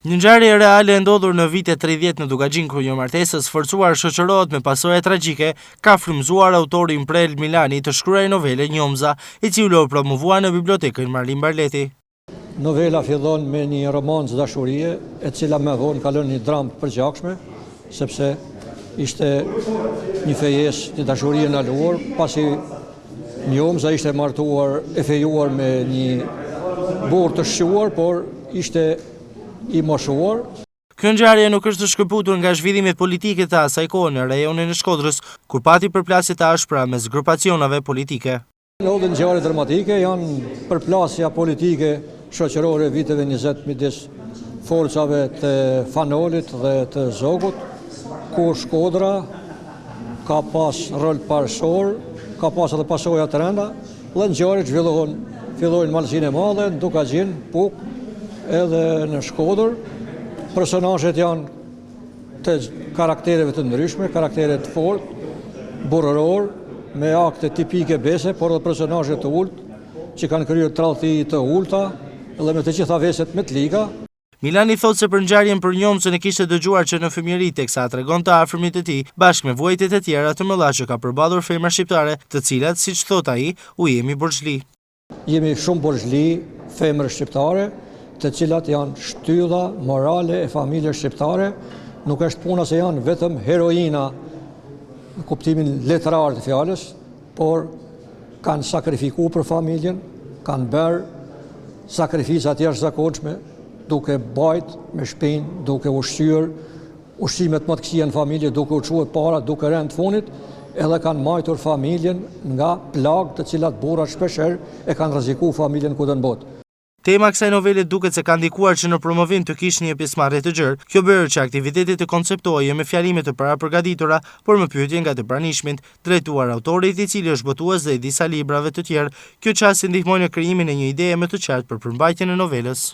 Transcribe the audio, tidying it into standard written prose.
Një ngjarje reale e ndodhur në vitet 30 në Dukagjin ku një martesë e sforcuar shoqërohet me pasoja tragjike, ka frymëzuar autorin Prel Milani të shkruajë novelën Njomza, e cila u promovua në bibliotekën Marin Barleti. Novela fillon me një romancë dashurie, e cila më vonë kalon një dramë të përgjakshme, sepse ishte një fejesë, një dashuri e ndaluar, pasi Njomza ishte martuar e fejuar me një burrë të shquar, por ishte i moshuar. Kjo ngjarje nuk është shkëputur nga zhvillimet politike të asaj kohe në rajonin e Shkodrës, kur pati përplasje të ashpra mes grupacioneve politike. Ndodhin ngjarje dramatike, janë përplasja politike shoqërore viteve 20 midis forcave të Fan Nolit dhe të Zogut, ku Shkodra ka pas rol parësor, ka pas edhe pasoja të rënda, dhe ngjarjet zhvillohen, fillojnë në Malësinë e Madhe, në Dukagjin, Pukë, edhe në Shkodër. Personazhet janë të karaktereve të ndryshme, karaktere të fortë, burrëror, me akte tipike bese, por edhe personazhe të ulët, që kanë kryer tradhti të ulëta dhe me të gjitha veset më të liga. Milani thotë se për ngjarjen për Njomzën e kishte dëgjuar që në fëmijëri teksa tregon të afërmit e tij, bashkë me vuajtjet e tjera të mëdha që ka përballur femra shqiptare, të cilat, siç thotë ai, u jemi borxhli. Jemi shumë borxhli femrës shqiptare, të cilat janë shtylla morale e familjes shqiptare, nuk është puna se janë vetëm heroina në kuptimin letrar të fjalës, por kanë sakrifiku për familjen, kanë bërë sakrifica të jashtëzakonshme, duke bajt me shpinë, duke ushqyer ushqimet më të këqija në familje, duke u çue para, duke rënë të fundit, edhe kanë majtur familjen nga plagë të cilat burrat shpeshherë e kanë rreziku familjen kudo në botë. Tema e kësaj novele duket se ka ndikuar që në promovim të kish një pjesëmarrje të gjerë. Kjo bëri që aktiviteti të konceptohej jo me fjalime të parapërgatitura, por me pyetje nga të pranishmit, drejtuar autorit i cili është botues dhe i disa librave të tjerë. Kjo qasje ndihmoi në krijimin e një ideje më të qartë për përmbajtjen e novelës.